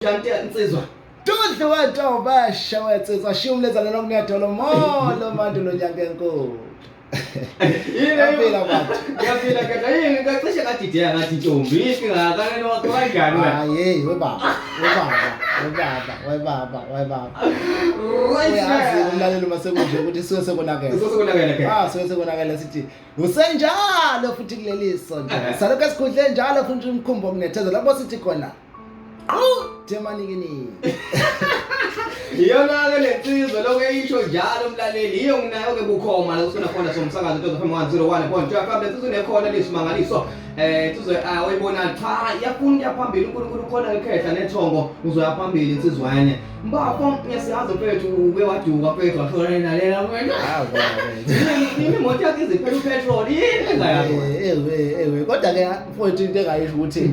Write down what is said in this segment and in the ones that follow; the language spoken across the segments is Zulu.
Kanti insizwa. Dudlu wentombasha wensizwa shiya umlezana nokunyadolo molo mantu lonyaka enkulu. Yaphila bantu. Yaphila kade yini ngacishe ngadideka ngathi ntombi ingakane wakho kanjani wena? Hayi hey webaba webaba webaba webaba webaba. Right. Uyazi umlaleli uma sekunje ukuthi suke sekonakele. Suke sekonakele ke. Ah suke sekonakele sithi usenjalo futhi kuleli sonto. Salokho esikhundleni njalo futhi umkhumbi okunethezela lapho sithi khona Themanikini. Iyona ke lensizwa lokho eyisho njalo umlaleli iyo nginayo ke bukhoma la usuna khona somsakazo Ntozo FM 101.2 FM lensizwa inekhona lisimangaliso eh insizwa oyibona cha iyafuna ukuya phambili uNkulunkulu ukhona ekhehla nethongo uzoya phambili insizwa yenye mbafo ngiyasiyazi mfethu uke waduka mfethu washona nalela wena Ah, yini imoto yakhe iziphela upetrol yini engayakho Ewe ewe kodwa ke mfowethu into engayisho ukuthi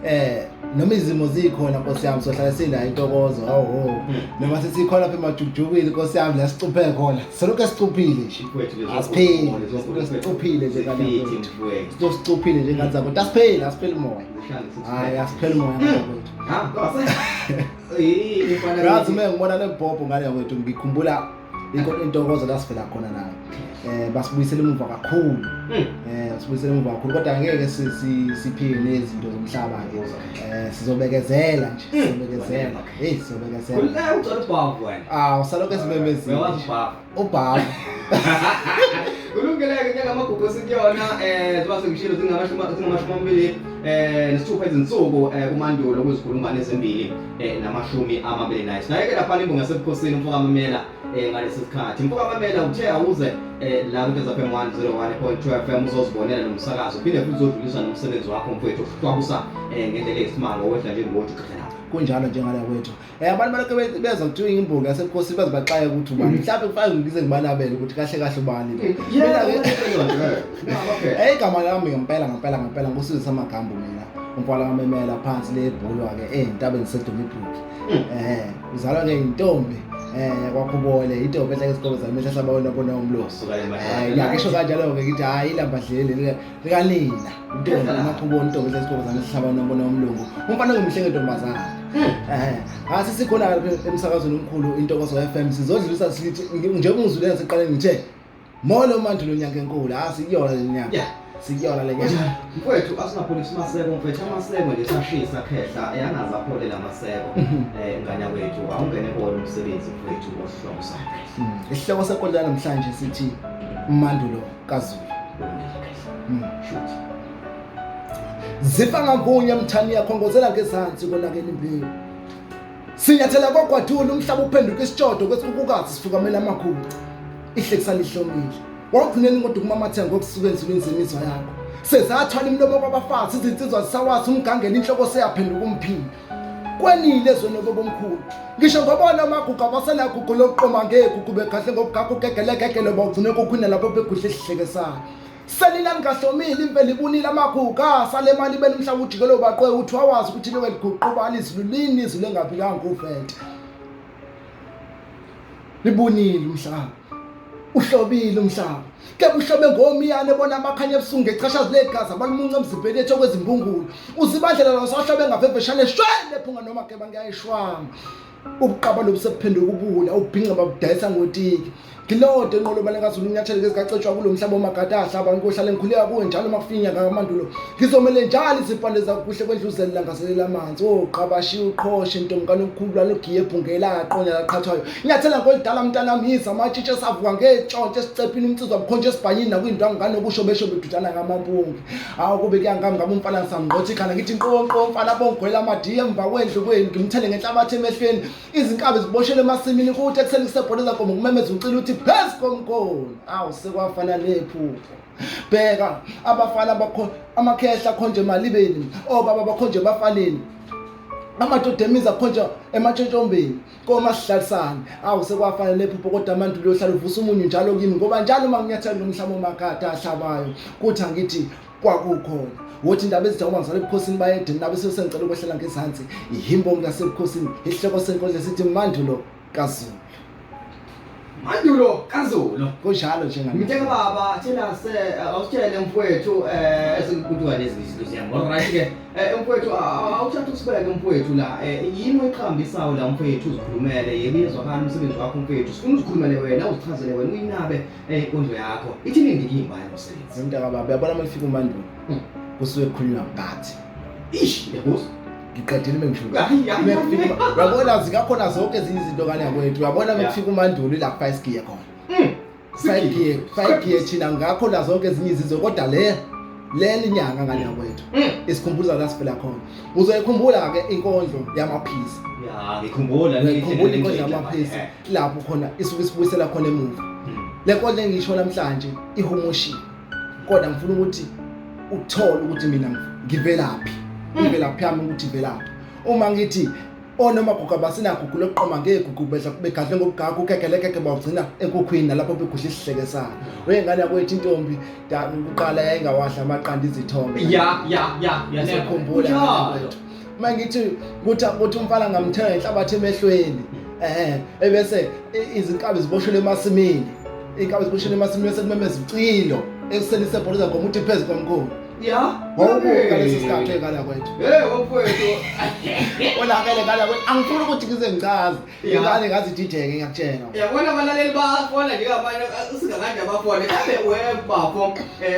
eh noma izimo zikhona nkosi yami sohlala sinayo intokozo awu noma sesikhona lapha emajukujukwini nkosi yami la sicuphe khona selokhu esicuphile nje asipheli sicuphile nje kanti mfowethu sicuphile nje ngathi zakho asipheli asipheli moya hayi asipheli moya mfowethu ha yini mfana yazi mina ngibona le bhobho ngale kwethu ngikhumbula intokozo la sivela khona nayo eh basibuyisela emuva kakhulu eh basibuyisela emuva kakhulu kodwa ngeke siphike nezinto zomhlaba ke eh sizobekezela nje sizobekezela hey sizobekezela Kulala ucela ubhavu wena ah usalokho esimemezile uyawazi ubhavu ubhavu Kulungile-ke njengamagugu esikuyona eh ziba sengishilo zingamashumi amabili eh nesithupha izinsuku eh kumandulo kwizinkulungwane ezimbili eh namashumi amabili naye. Sinayeke lapha imbongi yasebukhosini umfoka Mamela eh ngalesi sikhathi. Mfoka Mamela uthe awuze eh la ku FM 101.2 FM uzozibonela nomsakazo uphinde futhi uzodlulisa nomsebenzi wakho mfowethu uhlwabusa eh ngendlela eyisimanga owehla njengothi uqhela lapha. Kunjalo njengala kwethu. Abantu balokho bezwa kuthiwa imbongi yasebukhosini baze baxaye ukuthi ubani. Mhlawumbe kufanele ngize ngibanabele ukuthi kahle kahle ubani lo. Mina ke igama lami ngempela ngempela ngempela nguSizwe Samagambo mina. Umfana kamemela phansi le ebhulwa ke entabeni seDonnybrook. Uzalwa ke intombi kwakhubole intombi ehleke isikole zami ehlahla bawona bona umlosi. Ngiyakisho kanjalo ke ngithi hayi ilambadlele likanina. Intombi amakhubole intombi ehleke isikole zami ehlahla bawona bona umlungu. Umfana ongemuhle ngentombazana. Asi sikhona lapha emsakazweni omkhulu Intokozo FM sizodlulisa sithi njengoba ngizwile ngiseqaleni ngithe molo manje lo nyaka enkulu asikuyona le nyanga. Sikuyona le nyanga. Mfowethu asingapholisi maseko mfethu amaseko nje sashisa khehla eyangaze aphole la maseko ngane yakwethu awungene kuwona umsebenzi mfowethu osihloko sakhe. Isihloko senkondlo namhlanje sithi Mandulo kaZulu. Shoot. Zifa ngampunye mthaniya khongozela ngezansi konakela imbewu. Sinyathela kwagwadula umhlaba uphenduka isitshodo kwesikukukazi sifukamela amakhulu. Ihlekisa lihlomile. Wawugcineni kodwa kumamatheka ngokusuka enzulwini zemizwa yakho. Sezathwala imilomo kwabafazi izinsizwa zisawazi umgangela inhloko seyaphenduka umphini. Kwenile ezweni lobomkhulu. Ngisho ngobona amagugu abasenagugu lokuqoma ngegugu begahle ngokugaga ugegelegegele bawugcine kokhwina lapho beguhle esihlekesayo. Selila ngingahlomile impela ibunile amagugu asale mali bele umhlaba ujikelo baqwe uthi wawazi ukuthi liwe liguquba lizulu lini izulu engaphikanga uvete. Libunile umhlaba. Uhlobile umhlaba. Ke buhlobe ngomiyane bona amakhanya ebusungu ngechashazi legazi abalimunca emzimbeni ethu okwezimbungulu. Uzibandlela la sahlobe ngaveveshane shwele phunga noma ke bangiyayishwama. Ubuqaba lobu sebuphenduka ubula ubhinca babudayisa ngotiki. Ngilode inqolobane kaZulu inyathelo ngezikacetshwa kulo mhlaba omagada ahlaba nkohlale ngikhuleka kuwe njalo makufinya ngakamandulo. Ngizomele njalo izimpande zakuhle kwendluzele langazelela amanzi. Oh qabashi uqhoshe ntombi kaNokhulu lanogiye ebhungela aqonya laqhathwayo. Nyathela ngolidala mntanami yiza amatshitshe savuka ngetshontshe esicephini umnsizwa bukhonje esibhanyini nakwindwangu kanokusho besho bedudana ngamampunge. Awu kube kuyangami ngabe umfana ngisamngqotha ikhanda ngithi nqo nqo mfana bongigwela amadiye emva kwendlu kwenu ngimthele ngenhlabathi emehlweni izinkabi ziboshelwe emasimini kuthi ekuseni kusebhola nkomo kumemeza ucila uthi phezu komkhono. Awu sekwafana nephupho. Bheka abafana bakho amakhehla khonje emalibeni obaba bakhonje ebafaneni amadoda emiza khonje ematshotshombeni koma sihlalisane. Awu sekwafana nephupho kodwa amandulo yohlala uvusa umunyu njalo kimi ngoba njalo uma nginyathela lo mhlaba omakade ahlabayo kuthi angithi kwakukhona wothi indaba ezithi uma ngizala ebukhosini bayedeni nabe sengicela ukwehlela ngezansi ihimbongi yasebukhosini isihloko senkondlo sithi Mandulo kaZulu. Mandulo kaZulu. Kunjalo nje ngane. Mteka baba thina se awusitshele mfowethu esikuthi lezi izinto ziyami. Alright ke mfowethu awuthatha usibeke mfowethu la yini oyiqhambisayo la mfowethu uzikhulumele yebo iyezwakala umsebenzi wakho mfowethu sifuna uzikhulumele wena uzichazele wena uyinabe inkondlo yakho. Ithini indikimba yomsebenzi? Mntaka baba uyabona uma ifika uMandulo. Kusuke kukhulunywa ngathi. Ish yabuzwa. Ngiqedile mengisho. Uyabona zikakhona zonke ezinye izinto kanye yakwethu. Uyabona mekufika uMandulo ila kufa isigiye khona. 5 gear, 5 gear thina ngakho la zonke ezinye izinto kodwa le leli nyanga ngane yakwethu isikhumbuza la sivela khona. Uzoyikhumbula ke inkondlo yamaphisi. Ya ngikhumbula ngikhumbula inkondlo yamaphisi lapho khona isuke isibuyisela khona emuva. Le nkondlo engisho namhlanje ihumushiwe. Kodwa ngifuna ukuthi uthole ukuthi mina ngivelaphi. Ngivelaphi yami ukuthi ivelaphi. Uma ngithi onomagugu abasinagugu lokuqoma ngegugu bedla begadle ngobugagu ukekelekeke bawugcina enkukhwini nalapho begudla isihleke sayo. Wengane yakwethu intombi kuqala yayingawadla amaqanda izithombe. Ya ya ya ya ngiyakhumbula. Uma ngithi kuthi umfana ngamthela inhlabathi emehlweni ebese izinkabi ziboshelwe emasimini. Inkabi ziboshelwe emasimini bese kumemeza ucilo ekuseni sebholiza ngomuthi phezu komkhulu. Ya. Wawubuka lesi sikhathi ngane yakwethu. Hey mfowethu. Olakele ngane yakwethu. Angifuni ukuthi ngize ngichaze. Ingane ngazi idideke ngiyakutshela. Yabona abalaleli bafona nje abanye singakanje abafone. Kambe webafo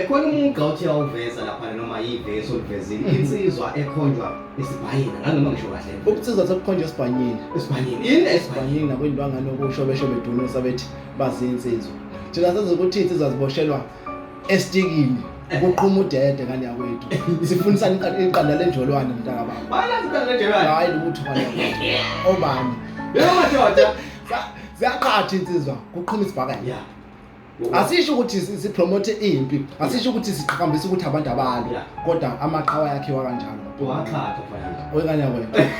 khona umugqa othi awuveza lapha noma yivesi olivezile. Insizwa ekhonjwa esibhayini nganoma ngisho kahle. Ubunsizwa sekukhonjwa esibhanyini. Esibhanyini. Yini esibhanyini nakwindwanga nokusho besho bedunusa bethi bazinsizwa. Thina sazi ukuthi insizwa ziboshelwa estikini kuqhuma udede ngane yakwethu. Sifundisa iqanda lenjolwane mntaka baba. Bayalazi iqanda lenjolwane. Hayi lutho ngane yakwethu. Obani? Yebo madoda. Ziyaqhatha insizwa kuqhuma isibhakela. Yeah. Asisho ukuthi sipromote impi, asisho ukuthi siqhakambisa ukuthi abantu abalwa, kodwa amaqhawe ayakhiwa kanjalo. Waqhatha mfana. Oyingane yakwethu.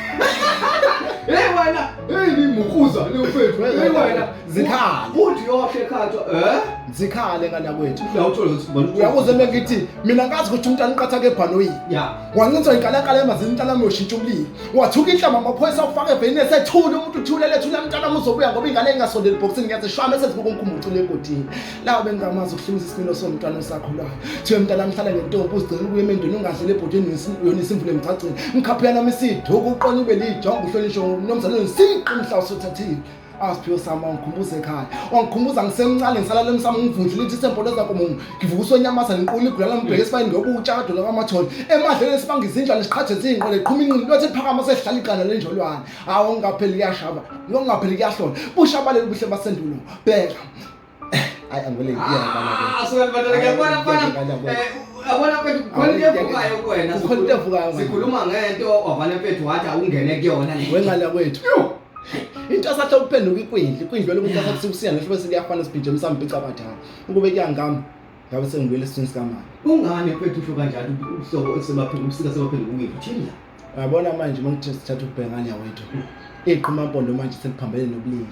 Hey wena, hey nimukhuza nimfethu. Hey wena, zikhale. Uthi yoshe ekhaya, Zikhale ngane yakwethu. Uyawuthola ukuthi uyakuze mengithi mina ngazi ukuthi umntana uqatha ke ebhanoyini. Yeah. Wancintswa inkalakala emazini umntana wami uyoshintsha umlilo. Wathuka inhlamba amaphoyisa akufaka ebheni esethula umuntu uthulele ethula umntana wami uzobuya ngoba ingane ingasondeli ebhokisini ngiyazi shwame sezibuka umkhumbi ucule egodini. Lawo bengingamazi ukuhlumisa isimilo somntwana osakhulayo. Thiwe mntana wami hlala ngentombi uzigcine ukuya emendweni ungadleli ebhodweni yonisa imvula emgcagceni. Mkhaphi nami isiduku uqonye ube lijongo uhlonishwe ngomnumzane siqi mhla usuthathile. Asiphiwe sami wangikhumbuza ekhaya. Wangikhumbuza ngisemncane ngisalala emsamo ngivundle lithi sempolo zakho mungu. Ngivuka usonyamaza ngiqula igula lami ngibheke esibayeni ngiyobutsha kadola kwamathole. Emadlelweni sibanga izinja nesiqhathe izinqele qhuma inqini lothe phakama sehlala iqanda lenjolwane. Hawu ngingapheli kuyashaba. Ngokungapheli kuyahlola. Busha baleli buhle basendulo. Bheka. Hayi angivele ngiyeke bana. Ah, suka badala ngiyabona mfana. Yabona mfethu khona into evukayo kuwena. Khona into evukayo. Sikhuluma ngento wavale mfethu wathi awungene kuyona le. Wengane kwethu. Into asathi ukuphenduka ikwindla, ikwindla lokuthi asathi sikusiya nehlobo seliyafana sibhije emsambhica abadala. Ukube kuyangami ngabe sengibuyele esiswini sikamama. Kungani mfethu usho kanjalo uhlobo esebaphenduka ubusika sebaphenduka ukwindla uthini la? Uyabona manje uma ngithi sithatha ukubhekana yakwethu. Iqhumampondo manje seliphambene nobulili.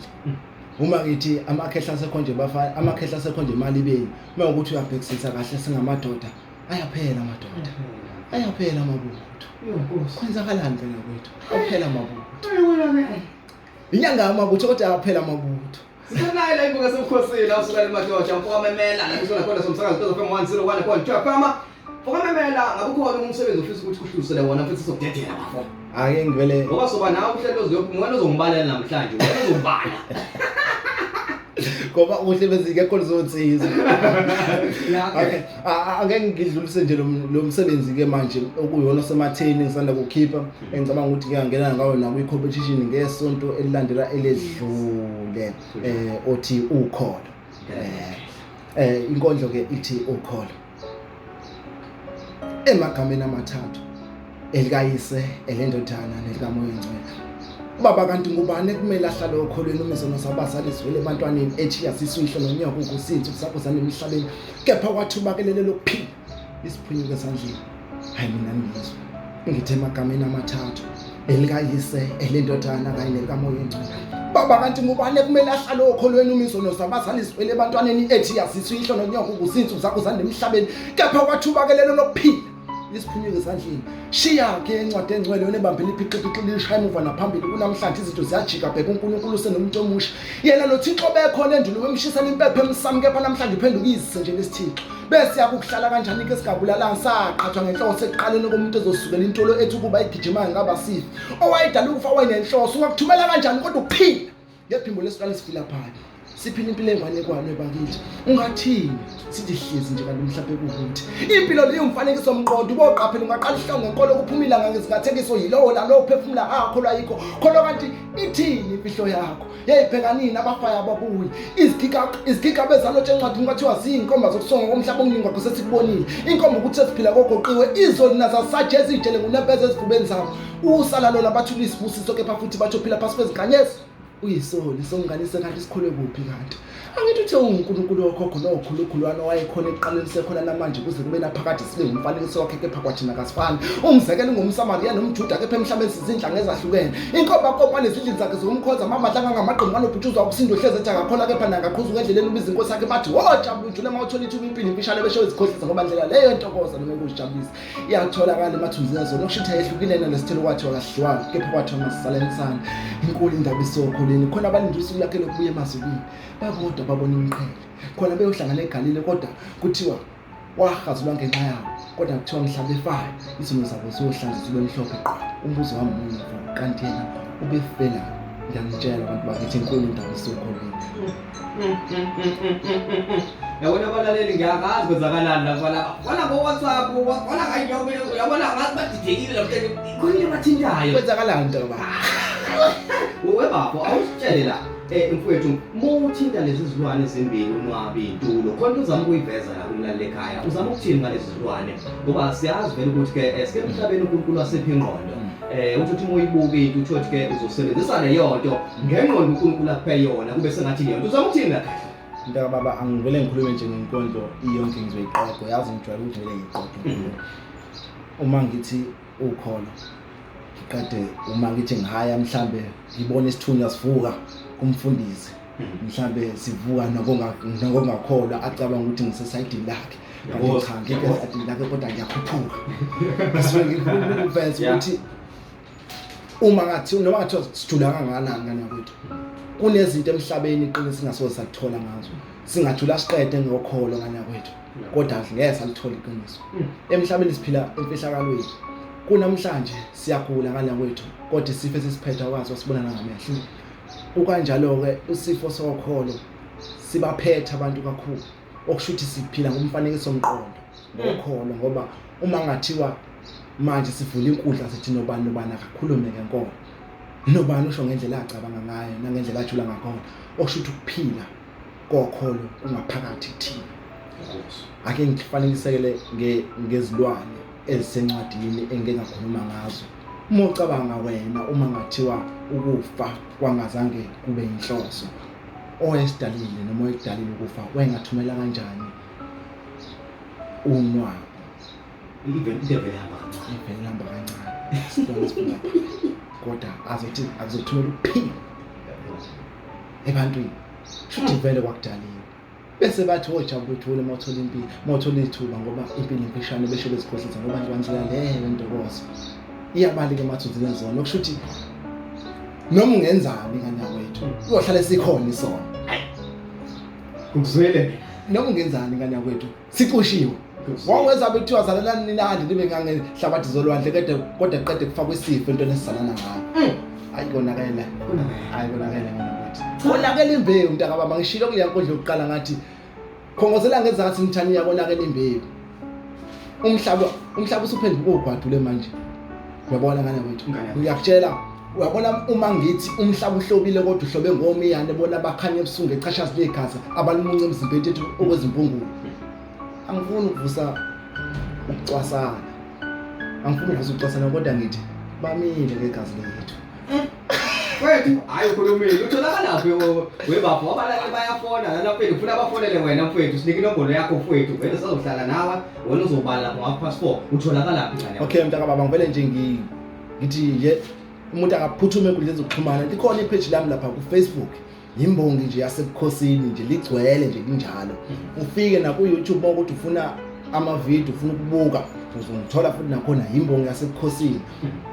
Uma ngithi amakhehla asekhonje bafana, amakhehla asekhonje emalibeni. Uma ukuthi uyabhekisisa kahle singamadoda, ayaphela amadoda. Ayaphela amabutho. Kwenzakalani phela kwethu? Ayaphela amabutho. Inyanga yamabutho kodwa ayaphela amabutho. Sisenayo la imbuka semkhosini awusuka emadoda mfokamemela la kusona khona somsakazo Tozo FM 101.2 FM. Mfokamemela ngabe ukhona umsebenzi ofisa ukuthi kuhlusele wona futhi sizokudedela bafo. Ake ngivele ngoba soba nawe uhlelo ozoyophuma wena ozongibalela namhlanje wena ozongibala. Ngoba uhle bezingekho lezonsizwa. Okay, ake ngidlulise nje lo msebenzi ke manje okuyona osematheni ngisanda kukhipha engicabanga ukuthi ngiyangena ngawo nakwi competition ngesonto elilandela eledlule othi ukholo. Inkondlo ke ithi ukholo. Emagameni amathathu elikayise elendodana nelikamoya ongcwele. Baba kanti ngubani ekumele ahlale okholweni uma izono zabazali zivele ebantwaneni ethi yasisuyihlo nonyoko ukusinzi kusakuzana emhlabeni kepha kwathi ubakelele lokuphila isiphunyuke esandleni. Hayi mina ngizwe ngithe emagameni amathathu elikayise elendodana kanye nelikamoya ongcwele. Baba kanti ngubani ekumele ahlale okholweni uma izono zabazali zivele ebantwaneni ethi yasisuyihlo nonyoko ukusinzi usakuzana emhlabeni kepha kwathi ubakelele lokuphila Lisiphunyuke esandleni. Shiya ke incwadi engcwele yona ebambele iphixiphixi lishaya emuva naphambili kunamhlanje izinto ziyajika bheka uNkulunkulu usenomuntu omusha. Yena lo Thixo bekhona endulo wemshisela impepho emsamo kepha namhlanje uphenduka izise nje lesithixo. Bese yakukuhlala kanjani ke singabulalanga saqhathwa ngenhloso ekuqaleni komuntu ezosukela intolo ethi ukuba igijimayo ngaba sifi. Owayedala ukufa wayenenhloso ungakuthumela kanjani kodwa ukuphila ngephimbo lesilwane esifilaphayo. Siphila impilo enganekwane bakithi. Ungathini? Sithi hlezi nje kanti mhlawumbe kuwukuthi impilo leyo umfanekiso mqondo uboqaphela ungaqala ihlongo ngenkolo kuphuma ilanga ngezingathekiso yilowo lalowo phefumula akholwa yikho kholwa kanti ithini imfihlo yakho yayibhekanini abafayo ababuyi izigigaba ezalotsha encwadini kwathiwa ziyinkomba zokusonga komhlaba okuningi kwakho sesikubonile inkomba ukuthi sesiphila kogoqiwe izoni nazasaje ezijele ngunembeza ezifubeni zabo usala lona bathi ulisibusiso kepha futhi bathi uphila phasi kwezinkanyezi Uyisoni songanise kanti sikholwe kuphi kanti? Angithi uthe unguNkulunkulu wokhokho nokhulukhulwana owayekhona ekuqaleni sekhona namanje kuze kube naphakade sibe ngumfanekiso wakhe kepha kwathina kasifani. Umzekelo ungumSamariya nomJuda kepha emhlabeni sizinhlanga ezahlukene. Inkomba kopa nezindlini zakhe zokumkhonza amabandla angangamaqembu anobhutshuzwa ukusindwa hleze ethi akakholwa kepha nangaqhuzuka endleleni ubiza inkosi yakhe bathi wojabula ujule uma uthola ithuba impilo imfishane besho izikhohlisa ngoba ndlela leyo entokozo noma ekuzijabulisa. Iyatholakala emathunzini azona okusho ukuthi ayehlukile nalesithelo kwathiwa kasidliwanga kepha kwathiwa masisalensana. Inkulu indaba isokholeni khona abalinde usuku lakhe lokubuya emazulwini babodwa babona imiqhele khona beyohlangana eGalile kodwa kuthiwa wahazulwa ngenxa yabo kodwa kuthiwa mhla befayo izono zabo ziyohlanzwa zibe mhlophe qwa. Umbuzo wami munye mfo kanti yena ubefela ngiyanitshela abantu bakithi inkulu indaba isokholeni. Yabona abalaleli ngiyakazi kwenzakalani lapha lapha. Wala ngo WhatsApp, wala kanjani uyabona ngathi badidekile lapha. Khona into abathintayo. Kwenzakalani ntoba? Wewe bafo awusitshele la. Mfowethu, uma uthinta lezi zilwane ezimbili unwabi intulo, khona into uzama ukuyiveza la kumlaleli ekhaya. Uzama ukuthini ngalezi zilwane? Ngoba siyazi vele ukuthi ke sike emhlabeni uNkulunkulu wasipha ingqondo. Uthi uthi uma uyibuka into uthi ke uzosebenzisa leyo nto ngengqondo uNkulunkulu akuphe yona kube sengathi leyo nto. Uzama ukuthini la? Mntaka baba angivele ngikhulume nje ngenkondlo iyonke ngizoyiqoqo yazi ngijwayele ukuthi ngivele ngiyiqoqe. Uma ngithi ukholo ngiqede uma ngithi ngihaya mhlambe ngibone isithunywa sivuka kumfundisi mhlambe sivuka nokungakholwa acabanga ukuthi ngisesayidini lakhe kanti cha ngikho esayidini lakhe kodwa ngiyakhuphuka. Ngisuke ngifuna ukuveza ukuthi uma ngathi noma ngathiwa sijula kangakanani ngane yakwethu kunezinto emhlabeni iqiniso singasoze sakuthola ngazo singajula siqede ngokholo ngane yakwethu kodwa ngeke salithola iqiniso emhlabeni siphila emfihlakalweni kunamhlanje siyagula ngane yakwethu kodwa isifo esisiphethe akwazi wasibona nangamehlo kukanjalo-ke isifo sokholo sibaphethe abantu kakhulu okusho ukuthi siphila ngomfanekiso mqondo ngokholo ngoba uma ngathiwa manje sivula inkundla sithi nobani nobani akakhulume ngenkolo nobani usho ngendlela acabanga ngayo nangendlela ajula ngakhona okusho ukuthi ukuphila kokholo kungaphakathi kuthina. Ake ngifanekisele ngezilwane ezisencwadini engike ngakhuluma ngazo. Uma ucabanga wena uma ngathiwa ukufa kwangazange kube yinhloso owayesidalile noma oyekudalile ukufa wayengathumela kanjani unwabu Into evele ihamba kancane. Ivele ihamba kancane. Isilwane esifuna kodwa azothi akuzothumela ukuphila ebantwini. Shuthi vele kwakudaliwe. Bese bathi ojabula uthule uma uthola impilo, uma uthola ithuba ngoba impilo imfishane besho bezikhohlisa ngoba nje kwandlela leyo intokozo. Iyabaleka emathunzini ezona okusho ukuthi noma ungenzani ngane yakwethu uyohlale sikhona isono. Ngikuzwele. Noma ungenzani ngane yakwethu sicushiwe. Waweza bekuthiwa zalelani ninandi nibe ngangehlabathi zolwandle kodwa kodwa qede kufakwe isifo entweni esizalana ngayo. Hayi konakele. Hayi konakele ngane yakwethu. Konakele imbewu mntaka baba ngishilo kuleya nkondlo yokuqala ngathi khongozela ngezansi mthaniya konakele imbewu. Umhlaba umhlaba usuphenduka ugwadule manje. Uyabona ngane yakwethu. Ngiyakutshela uyabona uma ngithi umhlaba uhlobile kodwa uhlobe ngomiyane bona bakhanya ebusuku ngechashazi legazi abalimunca emzimbeni ethu okwezimpungulu. Angifuni ukuvusa ukucwasana. Angifuni ukuvusa ukucwasana kodwa ngithi bamile ngegazi lethu. Wethu, hayi ukhulumile. Utholakala phi webafo? Abalaleli bayafona lana mfethu, ufuna bafonele wena mfethu. Sinike inombolo yakho mfethu. Vele sazohlala nawe, wena uzobala lapho ngo 4:30. Utholakala phi ngane? Okay mntaka baba ngivele nje ngithi nje umuntu akaphuthume enkundleni zokuxhumana likhona ipage lami lapha ku Facebook yimbongi nje yasebukhosini nje ligcwele nje kunjalo ufike na ku YouTube ukuthi ufuna ama video ufuna ukubuka Uzongithola futhi nakhona yimbongi yasebukhosini.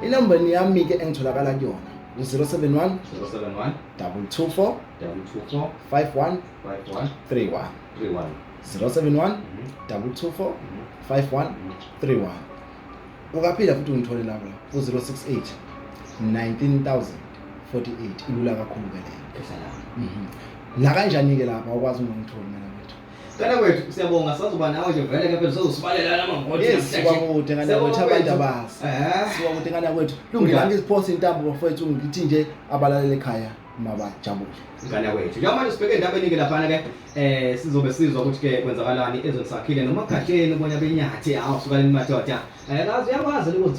Inombolo yami-ke engitholakala kuyona u-071 071 224 224 51 51 31. 31. 071 224 5131. Ungaphila futhi ungithole lapho la ku-068 19048. Ilula kakhulu ke leyo. Nakanjani-ke lapha awukwazi ungangitholi mina wethu. Kana kwethu siyabonga, sazoba nawe nje vele ke phela sizosibalela namangoti. Yes, siwakude ngane kwethu, abantu abazi. Siwakude ngane kwethu. Lungile, angiziphosa intambo bafowethu, ngithi nje abalaleli ekhaya mabajabule. Ngane kwethu. Njengoba manje sibheke endabeni ke laphana ke sizobe sizwa ukuthi ke kwenzakalani ezweni sakhile noma gatsheni ubonya benyathi, awu suka leni madoda. Kazi uyakwazi ukuthi